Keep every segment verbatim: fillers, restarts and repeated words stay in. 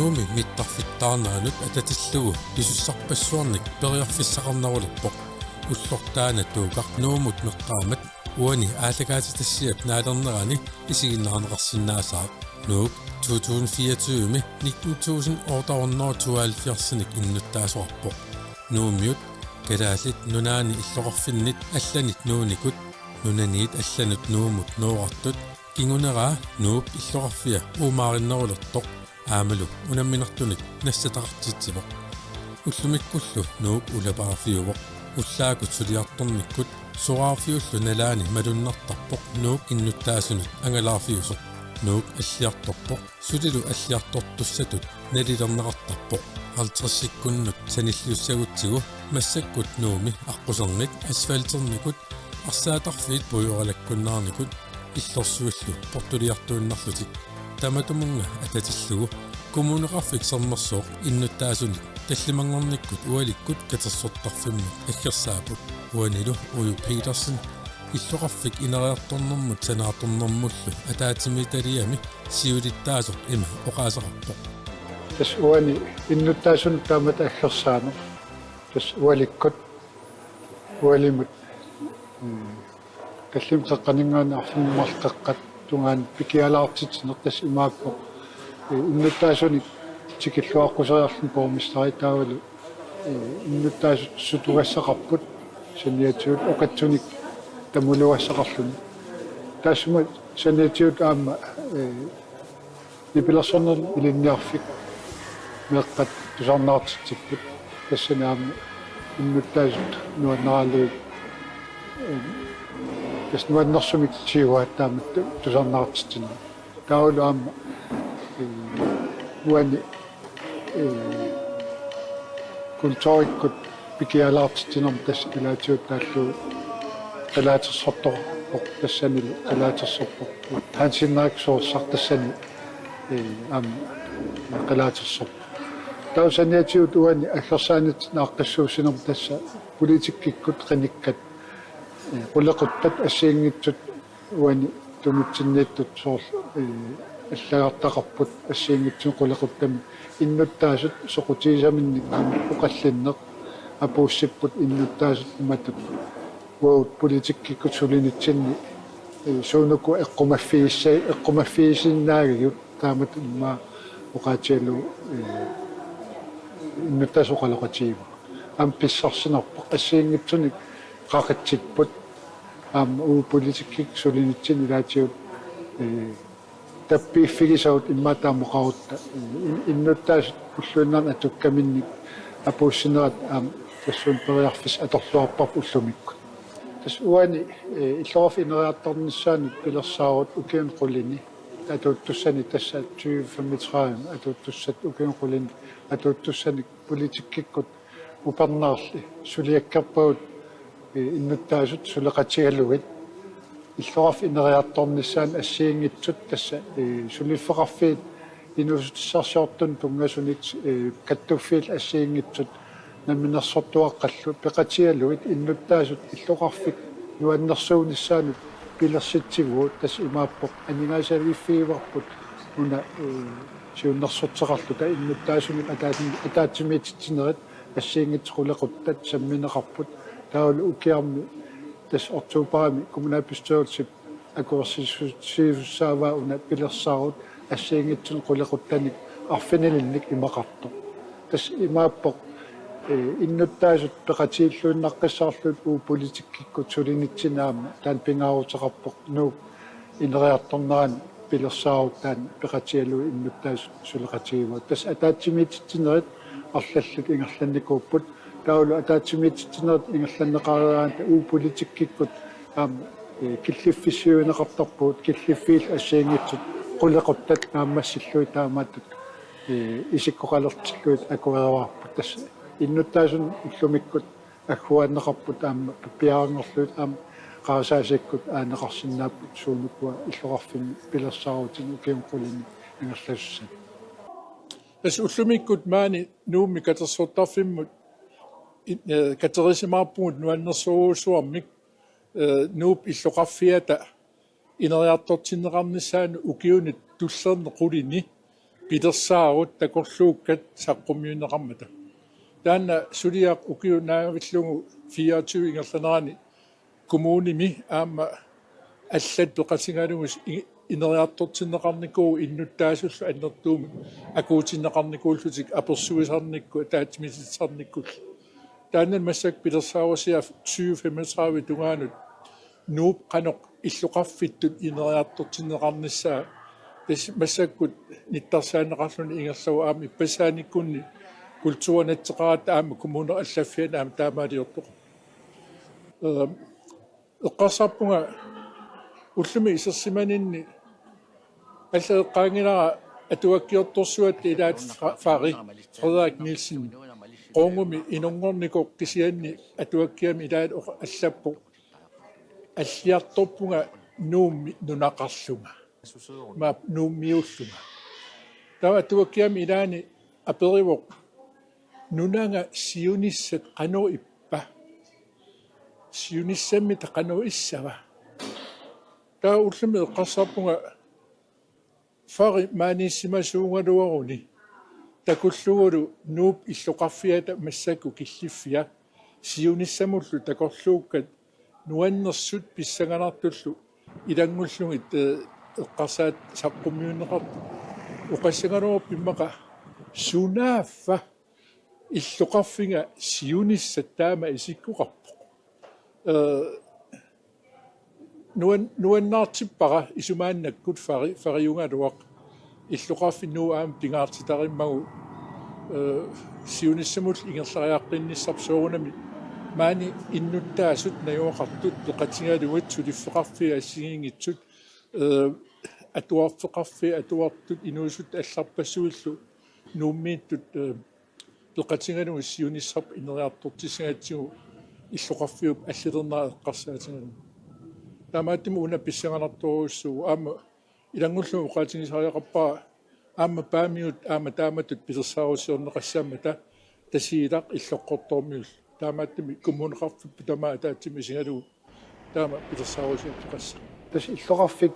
Nuummi mittarfittaarneranut atatillugu pisussarpassuarnik periarfissaqarnerulerpoq. Ullortaana Tuukaq Nuummut meqqaamat uani aallakaatitassiap naalernerani isiginnaarneqarsinnaasaaq. Nuuk to tusind fireogtyve-mi nitten tusind otte hundrede og tooghalvfjerds-inik innuttaasoqarpoq. Nuummiut Kalaallit Nunaanni illoqarfinnit allanit nuunikut, nunaniit allanut Nuummut nooqartut, kinguneraa Nuup illoqarfia uumaarinnerulertoq aammalu unamminartunik nassataqartitsivoq. Ullumikkullu Nuuk ulapaarfiuvoq. Ullaakkut suliartornikkut soraarfiullu nalaani malunnartarpoq Nuuk innuttaasunut angalaarfiusoq. Nuuk alliartorpoq, sulilu alliartortussatut nalilerneqartarpoq. Halvtredsikkunnut sanilliussagutsigu massakkut Nuummi aqqusernit, asfalternikut, arsaatarfiit pujoralakkunnaarnikut illorsuillu portuliartuinnarlutik. Tamatumunnga atatillugu Kommuneqarfik Sermersooq innuttaasunik tallimanngornikkut ualikkut katersortarfimmut aggersaapput. Uanilu Uju Petersen illoqarfik ineriartornermut sanaartornermullu ataatsimiititaliami siulittaasoq ima oqaaseqarpoq: Tassa uani innuttaasunut taamatut aggersaaneq, tassa ualikkut ualimut, mm, tallimat qeqqaninngaanniit arfineq-marluk qeqqata tungaanut pikialaartitsineq, tassa imaappoq, eh, innuttaasunik tikilluaqquseriarluni borgmesteri taavalu, eh, innuttaasut sutugassaqarput saniatigut oqitsunik tamulugassaqarluni. Taassuma saniatigut aamma, eh, nipilersornermi ilinniarfik meeqqat tusarnaartitsipput. Tassani aamma innuttaasut nuannaraalugit, eh, tassa nuannersumik siuaat taamatut tusarnaartitsineq. Taavalu aamma, eh, uani, eh, kulturikkut pikialaartitsinermi tassa ilaatigut taallugu qilaatersortoqarpoq, tassanilu qilaatersorpoq. Hans Henrik Soorsak tassani, eh, aamma qilaatersorpoq. Taava saniatigut uani aggersaanitsinni aaqqissuussinermi tassa politikkikkut qinikkat, eh, qulequttat assigiinngitsut uani tunngatsinniittut soorlu, eh, allagartaqarput assigiinngitsunik qulequttamik. Innuttaasut soqutigisaminnik aamma oqallinneq apuussipput innuttaasut imatut: Uagut politikkikkut sulinitsinni, eh, suunuku eqqumaffigissa-, eqqumaffigisinnaagigut, taamatut immaqa oqaatigalugu, eh, innuttaasut oqaloqatigivagut. Aamma pissarsinerpoq assigiinngitsunik qaqitsipput, aamma uagut politikkikkut sulinitsinni ilaatigut, eh, tappiiffigisagut immaqa taama oqarutta. In-, innuttaasut ulluinnarni atukkaminnik apuussinerat aamma tassuuna periarfissaq atorluarparput ullumikkut. Tassa uani, eh, illoqarfik ineriartornissaanut pilersaarut ukiuni qulini atuuttussani, tassa tyve femogtredive atuuttussat ukiuni qulini atuuttussani politikkikkut upernaarli suliakkerpagut, eh, innuttaasut suleqatigalugit illoqarfik ineriartornissaanut assigiinngitsut, tassa, eh, suliffeqarfiit inuussutissarsiortunut tunngasunik, eh, kattuffiillu assigiinngitsut namminersortuaqqallu peqatigalugit innuttaasut illoqarfik nuannersuunissaanut pilersitsivugut. Tassa imaappoq aningaasaliiffigivarput una, eh, siunnersorteqarluta innuttaasunut ataatsi-, ataatsimiititsinerit assigiinngitsut qulequttat sammineqarput. Taavalu ukiarmi tassa oktobarimi kommunalbestyrelsip akuersissutissaavaa una pilersaarut assigiinngitsunik qulequttanik arfinilinnik imaqartoq. Tassa imaappoq, eh, innuttaasut peqatigiilluinnaqqissaarlugit uagut politikkikkut sulinitsinni aamma taanna pingaaruteqarpoq, Nuuk ineriartornerani pilersaarut taanna peqatigalugit innuttaasut suleqatigivagut. Tassa ataatsimiititsinerit arlallit ingerlannikuupput. Taavalu ataatsimiititsinerit ingerlanneqareeraanni uagut politikkikkut aamma, eh, killiffissiuineqartarpugut, killiffiillu assigiinngitsut qulequttat naammassillugit taamaattut, eh, isikkoqalertillugit akuerivarput. Tassa innuttaasunut ullumikkut agguaanneqarput aamma pappiaranngorlugit aamma qarasaasikkut aaneqarsinnaapput suunukua illoqarfinni pilersaarutinik ukiuni qulini ingerlasussanik. Tassa ullumikkut maani Nuummi katersortarfimmut i-, eh, katerisimaarpugut nuannersorujussuarmik, eh, Nuup illoqarfiata ineriartortinneqarnissaanut ukiuni tullerni qulini pilersaarut takorluukkat saqqummiunneqarmata. Taanna suliaq ukiup naavillugu fireogtyve ingerlanerani kommunimi aamma allat peqatigalugit i-, ineriartortinneqarnikuuvoq innuttaasullu annertuumik akuutinneqarnikuullutik apersuisarnikkut ataatsimiititsisarnikkullu. Taanna massakkut pilersaarusiaq tyve femogtredive tungaanut Nuup qanoq illoqarfittut ineriartortinneqarnissaa tassa massakkut nittarsaanneqarluni ingerlavoq aamma ippassaaniikkunni kulturinitseqaratta aamma kommunerallaffiani aamma taamaaliortoq. Ehm, eqqarsarpunga ullumi isersimaninni alla eqqaanngilara atuakkiortorsuatta ilaat Fa-, Fari, Frederik Nielsen, Qoongumi inunngornikoq kisianni atuakkiami ilaat oq-, allappoq: Alliartorpunga Nuummi nunaqarlunga. Maap Nuummiuullunga. Taava atuakkiami ilaani aperivoq: Nunanga siunissat qanoq ippa? Siunissammita qanoq issava? Taava ullumi eqqarsarpunga: Fari maaniissimasuugaluaruni takullugulu Nuup illoqarfiata massakkut killiffia siunissamullu takorluukkat nuannersut pissanganartullu ilanngullugit, eh, eqqarsaat saqqummiunneqartut. Oqassagaluarpoq immaqa: Sunaaffa illoqarfiga siunissaq taama isikkoqarpoq? Eh, nuan-, nuannaartippara isumaannakkut Fari-, Fariugaluaq illoqarfik Nuuk aamma pingaartitarimmagu, eh, siunissamut ingerlariaqqinnissarput soorunami maani innuttaasut najugaqartut peqatigalugit suliffeqarfiit assigiinngitsut, eh, atuarfeqarfiit atuartut inuusuttut allarpassuillu Nuummiittut, eh, peqatigalugit siunissaq ineriartortissagatsigu illoqarfiup allilernera eqqarsaatigalugu. Taamaattumik una pissanganartorujussuuvoq aamma ilanngullugit oqaatigisariaqarpara aamma Paamiut aamma taamatut pilersaarusiorneqassaammata Tasiilaq Illoqqortoormiullu. Taamaattumik kommuneqarfipput tamaat ataatsimut isigalugu taama pilersaarusiortoqassaaq. Tassa illoqarfik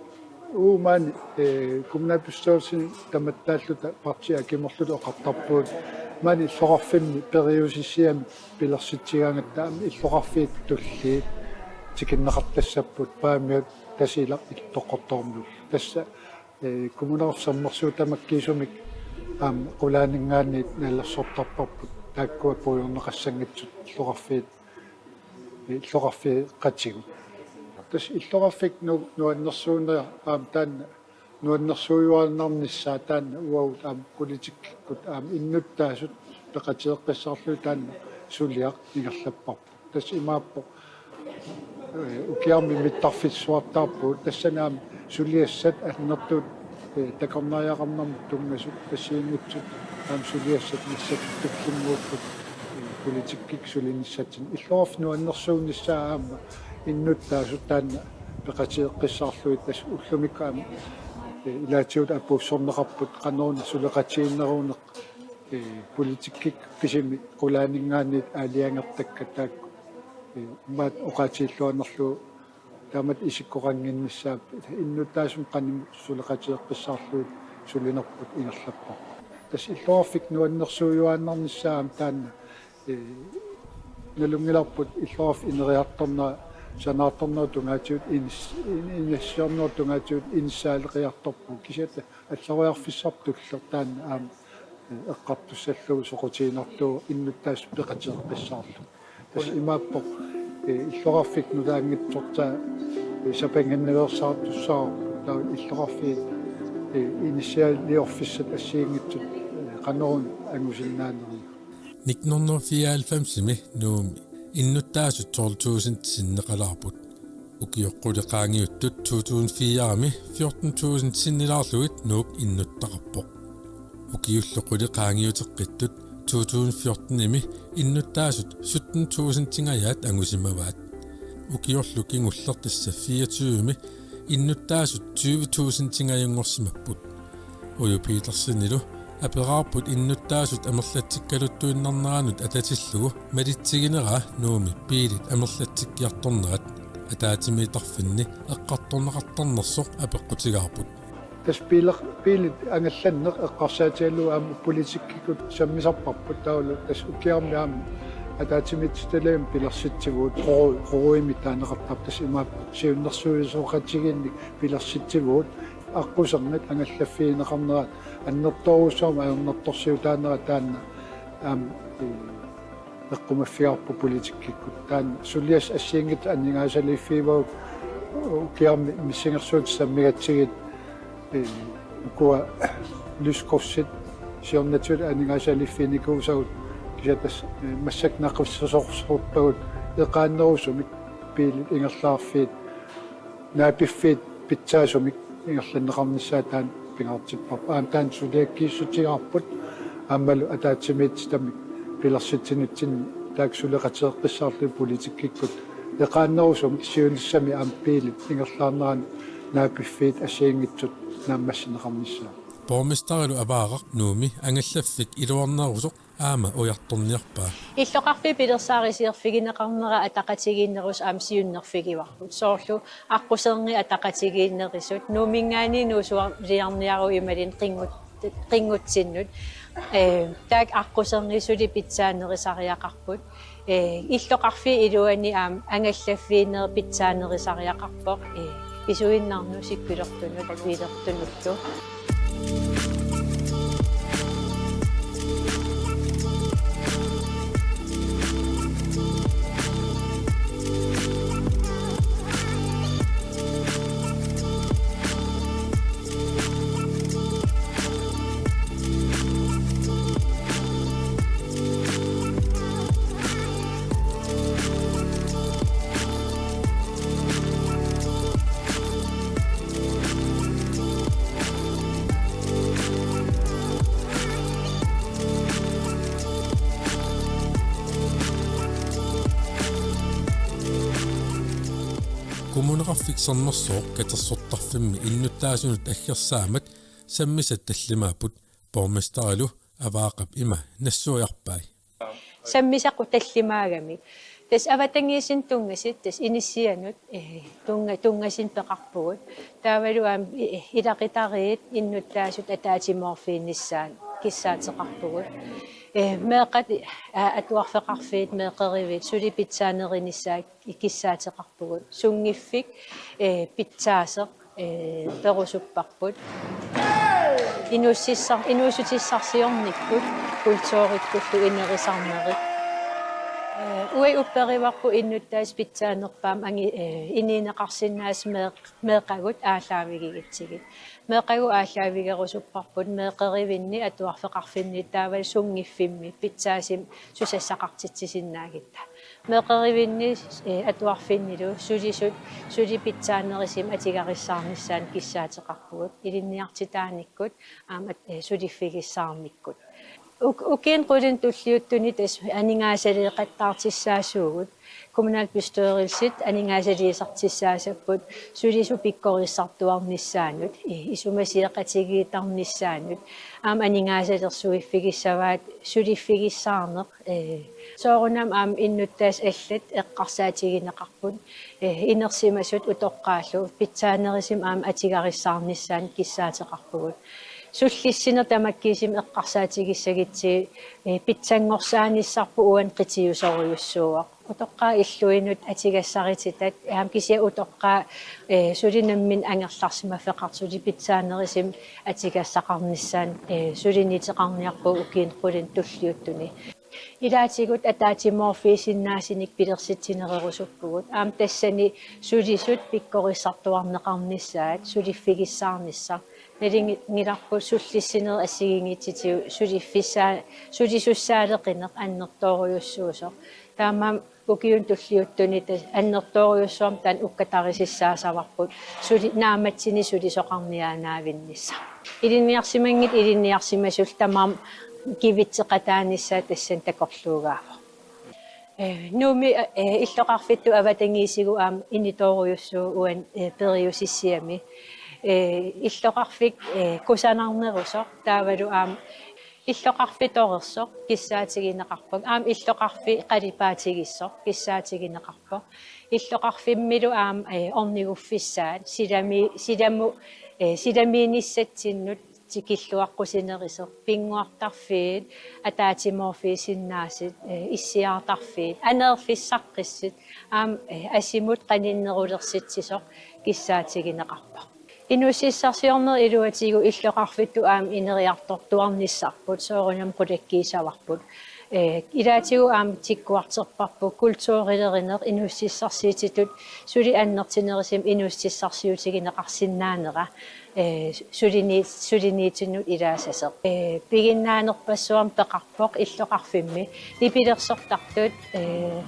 uagut maani, eh, kommunalbestyrelsimi tamattaalluta partiit akimorluta oqartarpugut maani illoqarfimmi periusissiami pilersitsigaangatta aamma illoqarfiit tulliit tikinneqartassapput Paamiut Tasiilaq Illoqqortoormiullu. Tassa, eh, Kommuneqarfik Sermersuup tamakkiisumik aamma qulaaninngaanniit nalilersortarparput taakkua puigorneqassanngitsut illoqarfiit, illoqarfeqatigut. Tassa illoqarfik nu-, nuannersuunera aamma taanna nuannersuujuaannarnissaa taanna uagut aamma politikkikkut aamma innuttaasut peqatigeqqissaarlugit taanna suliaq ingerlapparput. Tassa imaappoq, eh, ukiarmi mittarfissuartaarpugut, tassani aamma suliassat annertuut, eh, takornariaqarnermut tunngasut assigiinngitsut aamma suliassat massakkut tullinnguupput, eh, politikkikkut sulinissatsinnik. Illoqarfik nuannersuunissaa aamma innuttaasut taanna peqatigeqqissaarlugit tassa ullumikkut aamma, eh, ilaatigut apuussorneqarput qanoruna suleqatigiinneruneq, eh, politikkikkut kisimik qulaaninngaanniit aalajangertakkat taakku, eh, imaattoq oqaatigilluarnerlugu taamatut isikkoqannginnissaapput innuttaasut qanimut suleqatigeqqissaarlugit sulinerput ingerlapparput. Tassa illoqarfik nuannersuujuaannarnissaa aamma taanna, eh, nalunngilarput illoqarfik ineriartornera sanaartornerup tungaatigut inis-, in-, inissiornerup tungaatigut inissaaleqiartorpugut kisianni alloriarfissarput tulleq taanna aamma, eh, eqqartussallugu soqutiginartuuvoq innuttaasut peqatigeqqissaarlugit. Tassa imaappoq, eh, illoqarfik nutaanngitsortaa, eh, sapinnginnaveersaartussaavoq taava illoqarfiit, eh, inissialiorfissat assigiinngitsut, eh, qanoruna angusinnaaneriga. Nitten hundrede og fireoghalvfemsimi Nuummi innuttaasut tolv tusind sinneqalaarput. Ukioq quli qaangiuttut to tusind firemi fjorten tusind sinnilaarlugit Nuuk innuttaqarpoq. Ukiullu quli qaangiuteqqittut to tusind fjortenimi innuttaasut sytten tusindingajaat angusimavaat. Ukiorlu kingulleq tassa fireogtyvemi innuttaasut tyve tusindingajunngorsimapput. Uju Petersenilu aperaarput innuttaasut amerlatsikkaluttuinnarneranut atatillugu malitsigineraa Nuummi biilit amerlatsikkiartornerat, ataatsimiittarfinni eqqartorneqartarnersoq apeqqutigaarput. Tassa biiler-, biilit angallanneq eqqarsaatigalugu aamma politikkikkut sammisarparput taavalu tassa ukiarmi aamma ataatsimiititaliami pilersitsivugut Quru-, Quruimi taaneqartarpoq tassa imaappoq siunnersuisoqatigiinnik pilersitsivugut aqqusernit angallaffigineqarnerat annertoorujussuarmik ajornartorsiutaanera taanna aamma, ee, eqqumaffigaarput politikkikkut. Taanna suliassat assigiinngitsut aningaasaliiffigivagut ukiarmi missingersuutit sammigatsigit, ee, ukua lyskrydsit siornatigut aningaasaliiffiginikuusagut kisianni tassa, ee, massakkut naqissusersorpagut eqaannerusumik biilit ingerlaarfiit naapiffiit pitsaasumik ingerlanneqarnissaat taanna pingaartipparput. Aamma taanna suliakkiissutigaarput aammalu ataatsimiititamik pilersitsinitsinni taakku suleqateeqqissaarlugit politikkikkut eqaannerusumik siunissami aamma biilit ingerlaarneranni naapiffiit assigiinngitsut naammassineqarnissaat. Borgmesterilu Avaaraq Nuummi angallaffik iluarnerusoq aamma ujartorniarpaa. Illoqarfiit pilersaarusiorfigineqarnera ataqatigiinnerusut aamma siunnerfigivarput. Soorlu aqqusernit ataqatigiinnerisut, Nuumminngaanniit nuusuarliarniaruit imaluunniit qinngut-, qinngutsinnut. Ee, taakku aqqusernit suli pitsaanerisariaqarput. Ee, illoqarfiup iluani aamma angallaffiineq pitsaanerisariaqarpoq. Ee, pisuinnarnut sikkulertunut, piilertunullu. Kommuneqarfik Sermersooq katersortarfimmi innuttaasunut aggersaammat sammisat tallimaapput. Borgmesterilu Avaaqap ima nassuiarpai. Sammisaqut tallimaagamik. Tassa avatangiisinut tunngasut, tassa inissianut, ee, tunnga-, tunngasunut peqarpugut. Taavalu aamma, ee, ilaqutariit innuttaasut ataatsimoorfiginissaat kissaateqarpugut. Ee, meeqqat, aa, atuarfeqarfiit, meeqqeriviit, suli pitsaanerunissaat kissaateqarpugut. Sunngiffik, ee, pitsaasoq, ee, perusupparput. Inuussutissar-, inuussutissarsiornikkut kulturikkullu inerisarnerit. Ee, uagut upperivarput innuttaasut pitsaanerpaamik angi-, ee, inuuneqarsinnaasut meeq-, meeqqagut aallaavigigutsigit. Meeqqagut aallaavigerusupparput meeqqerivinni atuarfeqarfinni taavalu sunngiffimmi pitsaasumik susassaqartitsisinnaagutta. Meeqqerivinni, ee, atuarfinnilu sulisut, suli pitsaanerusumik atugarissaarnissaannik kissaateqarpugut, ilinniartitaanikkut aamma, ee, suliffigissaarnikkut. Uk-, ukiuni qulinni tulliuttuni tassa aningaasaliiqattaartussaasuugut, kommunalbestyrelsit aningaasaliisartussaasapput sulisut pikkorissartuarnissaannut, ee, isumasioqatigiittarnissaannut, aamma aningaasalersuiffigissavaat suliffigissaarneq, ee, soorunami aamma innuttaasut allat eqqarsaatigineqarput, ee, inersimasut utoqqaallu pitsaanerusumik aamma atugarissaarnissaannik kissaateqarpugut. Sullissineq tamakkiisumik eqqarsaatigissagutsigit, ee, pitsanngorsaanissaanut uani qitiusorujussuuvoq. Utoqqaat illuinut atugassarititat, aamma kisianni utoqqaat, ee, suli nammineq angerlarsimaffeqartut suli pitsaanerusumik atugassaqarnissaannut, ee, suliniuteqarniarpugut ukiuni qulinni tulliuttuni. Ilaatigut ataatsimoorfigisinnaasunik pilersitsinererusuppugut. Aamma tassani sulisut pikkorissartuarneqarnissaat, suliffigissaarnissaq. Nalunngilarput sullissinerit assigiinngitsutigut suliffissaa-, sulisussaaleqineq annertoorujussuusoq. Taamaammat ukiuni tulliuttuni tassa annertoorujussuarmik taanna ukkatarisussaassavarput suli-, naammassineq sulisoqarniaannavinnissaq. Ilinniarsimanngitsut ilinniarsimasullu tamarmik kivitseqataanissaat tassani takorluugaavoq. Ee, Nuummi, ee, illoqarfittut avatangiisigut aamma initoorujussuuvoq uani, ee, periusissiami. Ee, illoqarfik, ee, kusanarnerusoq taavalu aamma illoqarfitorersoq kissaatigineqarpoq. Aamma illoqarfik qalipaatigissoq kissaatigineqarpoq. Illoqarfimmilu aamma, ee, orniguffissaat silami-, silamut, Ee, silamiinissatsinnut tikilluaqqusinerusoq, pinnguartarfiit, ataatsimoorfiusinnaasut, ee, issiaartarfiit, aneerfissaqqissut, aamma, ee, asimut qaninnerulersitsisoq kissaatigineqarpoq. Inuussutissarsiornerup iluatigut illoqarfittut aamma ineriartortuarnissarput soorunami qulakkiissavarput. Ee, ilaatigut aamma tikkuartorparput kulturilerineq inuussutissarsiutitut suli annertunerusumik inuussutissarsiutigineqarsinnaanera, ee, sulini-, suliniutinnut ilaassasoq. Ee, piginnaanerpassuarnik peqarpoq illoqarfimmi nipilersortartut, ee,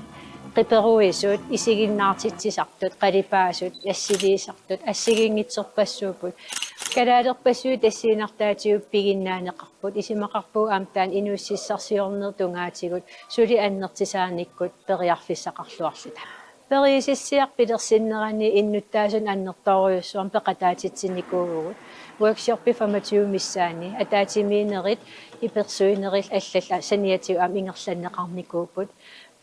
qiperuisut, isiginnaartitsisartut, qalipaasut, assiliisartut, assigiinngitsorpassuupput. Kalaalerpassuit tassiinnartaatigut piginnaaneqarput, isumaqarpunga aamma taanna inuussutissarsiornerup tungaatigut suli annertusaanikkut periarfissaqarluarluta. Periusissiaq pilersinnerani innuttaasunut annertoorujussuarmik peqataatitsinikuuvugut. Workshoppit femogtyve missaanni ataatsimiinnerit, ipersuinerit allallu saniatigut aamma ingerlanneqarnikuupput.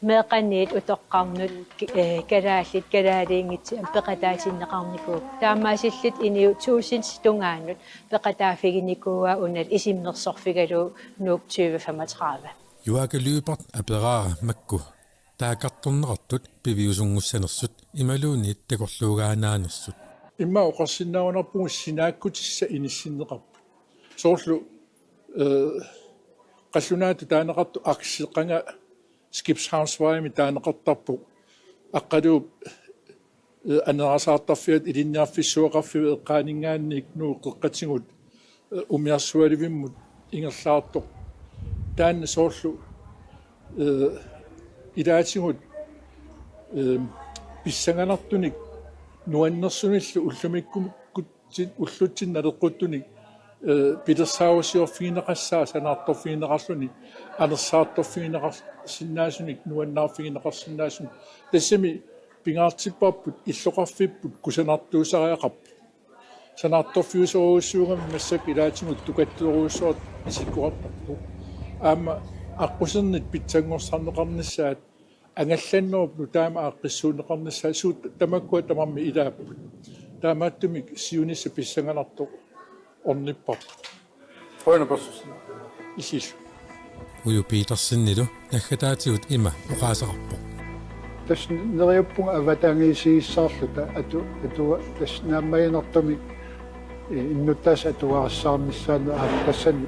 Meeqqaniit utoqqarnut, ki-, ee, kalaallit kalaaliunngitsut aamma peqataatinneqarnikuupput. Taamaasilluta inuit tusind tungaanut peqataaffiginikuuaat una isummersorfigalugu Nuuk tyve femogtredive. Joakim Lyberth aperaara makku taakkartorneqartut piviusunngussanersut imaluunniit takorluugaannaanersut. Immaqa oqarsinnaagunarpugut sinaakkutissat inissinneqarput. Soorlu, ee, qallunaatut taaneqartoq Axel, qanga Skibshavnsvejimi taaneqartarpoq. Aqqaluup, ee, anerasaartarfiata ilinniarfissuaqarfiup eqqaaninngaanniit Nuup qeqqatigut, ee, umiarsualivimmut ingerlaartoq. Taanna soorlu, ee, ilaatigut, ee, pissanganartunik nuannersunillu ullumikkut Ti-, ullutsinni naleqquttunik, ee, pilersaarusiorfigineqassaaq sanaartorfigineqarluni, anersaartorfigineqarsinnaasunik, nuannaarfigineqarsinnaasunik. Tassami pingaartipparput illoqarfipput kusanartuusariaqarpoq. Sanaartorfiusorujussuugami massakkut ilaatigut tukattorujussuartut isikkoqartarput. Aamma aqqusernit pitsanngorsarneqarnissaat angallannerup nutaamik aaqqissuunneqarnissaat suut tamakkua tamarmik ilaapput. Taamaattumik siunissaq pissanganartoq ornipparput. Qujanaq peqqissuussinnaavat. Illillu. Uju Petersenilu naggataatigut ima oqaaseqarpoq. Tassa neriuppunga avatangiisigissaarluta atu-, atua-, tassa naammaginartumik, ee, innuttaasut atugarissaarnissaannut aamma tassani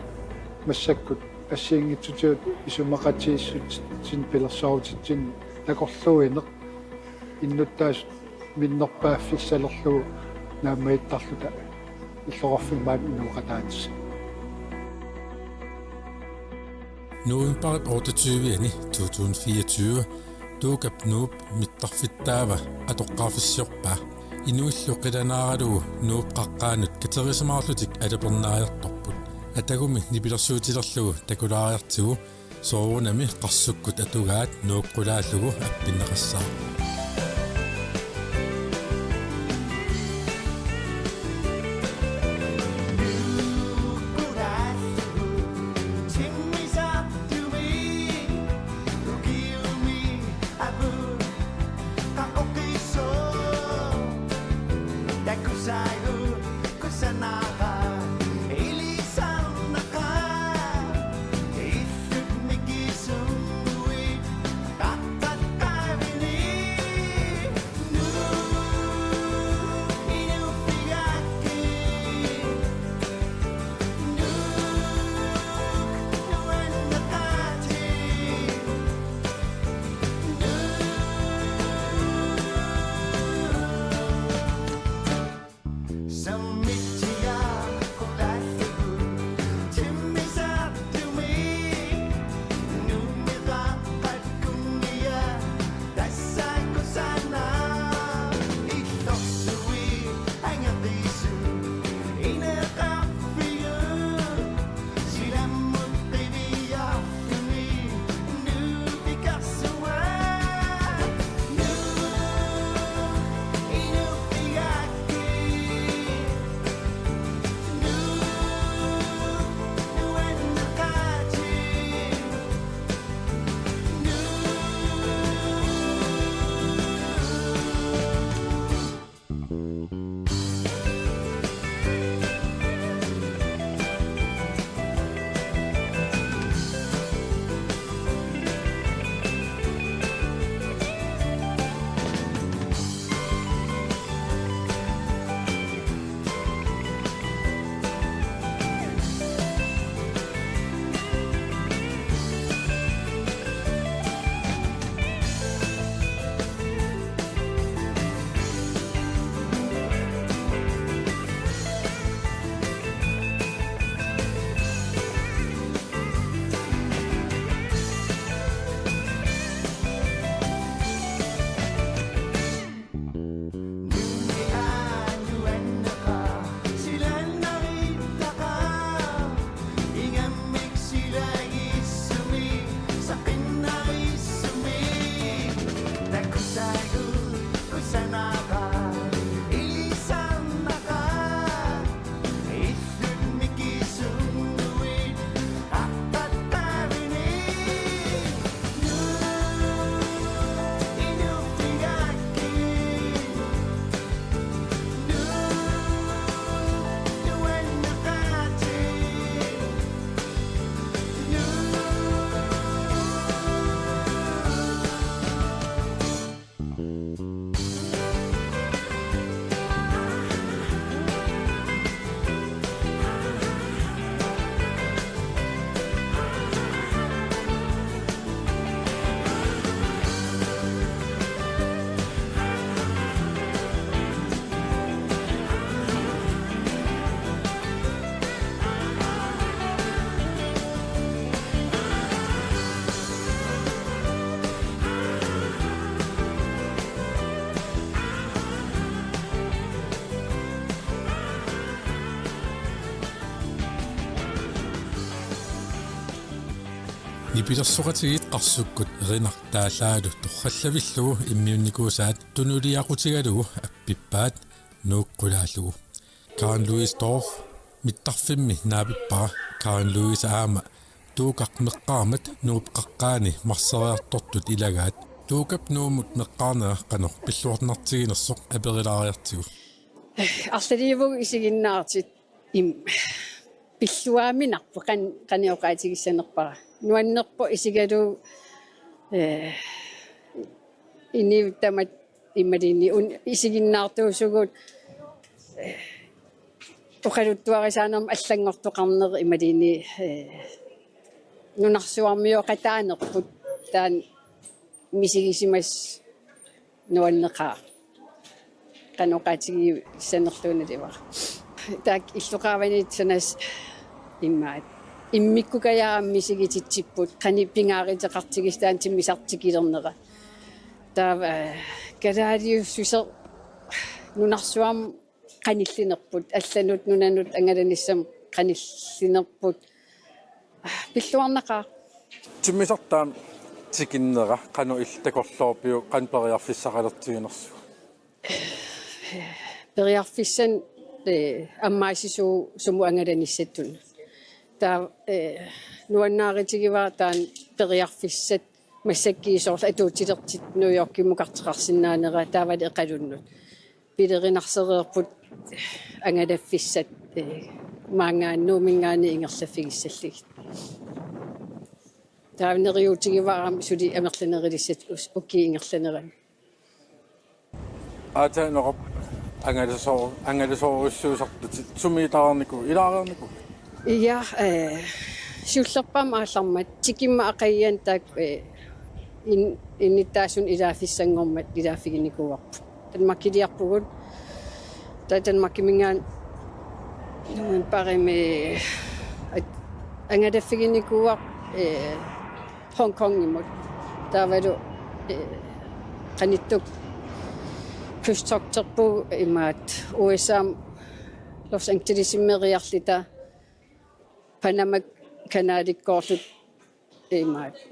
massakkut assigiinngitsutigut isumaqatigiissutitsinni pilersaarutitsinni takorluuineq innuttaasut minnerpaaffissalerlugu naammagittarluta illoqarfimmi maani inooqataanissaq. Novembarip otteogtyve-ani to tusind fireogtyve Tuukap Nuup mittarfittaava atoqqaarfissiorpaa. Inuillu qilanaaralugu Nuup qaqqaanut katerisimaarlutik alapernaajartorput. Atagumi nipilersuutilerlugu takulaariartigu soorunami qarsukkut atugaat Nuuk qulaallugu appinneqassaaq. Nipilersoqatigiit qarsukkut erinartaallaalu torrallavillugu immiunnikuusaat tunuliaqutigalugu appippaat Nuuk qulaallugu. Karen Louise Dorph mittarfimmi naapippara. Karen Louise aamma Tuukaq meqqaarmat Nuup qaqqaani marseriartortut ilagaat. Tuukap Nuummut meqqaarnera qanoq pilluarnartiginersoq aperilaariartigu. Arlaliivut isiginnaartut im pilluaaminarpoq qan-, qanoq oqaatigissanerpara. Nuannerpoq isigalugu, eh, inuit tamat imaluunniit un-, isiginnaartuusugut, eh, oqaluttuarisaanermut allanngortoqarneq imaluunniit, eh, nunarsuarmioqataanerput taanna misigisimasut nuanneqaaq. Qanoq oqaatigissanerluunniit ivara. Taakku illoqarfiit sanasut imaat. Immikkukajaaq aamma misigititsipput, qanoq pingaaruteqartigisoq taanna timmisartoq tikilernera. Taava, eh, kalaaliussuseq nunarsuarmi qanillinerput, allanut nunanut angalanissamut qanillinerput. Pilluarnaqaaq. Timmisartaa tikinnera qanoq illit takorloorpiuk, qanoq periarfissaqalertiginersugut? Periarfissanik, eh, ammaasisuu sumut angalanissatut. Taava, eh, nuannaarutigivara taanna periarfissat massakkut soorlu atuutilertut New Yorkimukartoqarsinnaanera taavalu eqalunnut. Pilerinarsereerput angalaffissat, eh, maanngaanniit Nuumminngaanniit ingerlaffigissallugit. Taava neriuutigivara aamma suli amerlanerulissatit us-, ukiup ingerlanerani. Aatsaat Noqap angalasoo-, angalasoorujussuusartutit sumiitaareernikuuit, ilaareernikuuit? Ja, eh, siullerpaamik aallarmat tikimmata aqaguani taakku, eh, in-, innuttaasunut ilaaffissanngormat ilaaffiginikuuarput. Danmarkiliarpugut. Taava Danmarkiminngaanniit novembarimi at-, angalaffiginikuuarput, eh, Hong Kongimut. Taavalu, eh, qanittukkut krydstogterpugut imaattoq U S A-mut Los Angelesimmeriarluta Panama Kanalikkoorluta imaattoq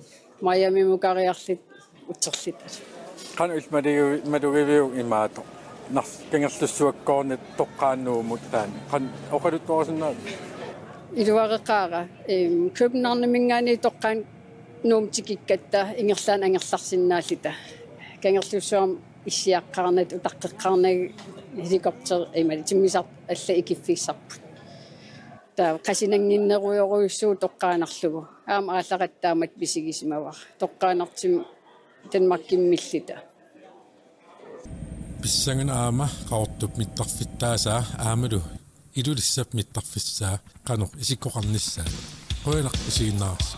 Miamimukariarluta uterluta. Qanoq illit malugi-, malugiviuk imaattoq? Nars-, Kangerlussuakkoornit toqqaannaq Nuummut taanna. Qanoq oqaluttuarisinnaavit? Iluareqaara, em, Københavniminngaanniit toqqaannaq Nuummut tikikkatta ingerlaannaq angerlarsinnaalluta. Kangerlussuarmi issiaqqaarnata utaqqeqqaarnagit helikopter imaluunniit timmisartut allat ikiffissarput. Taava qasunannginnerujorujussuuvoq toqqaannarlugu. Aamma aallaratta taamatut misigisimavara. Toqqaannartumik Danmarkimiilluta. Pissanganaq aamma Qaqortup mittarfittaasaa aammalu Ilulissap mittarfissaa qanoq isikkoqarnissaat. Qujanaq isiginnaarassi.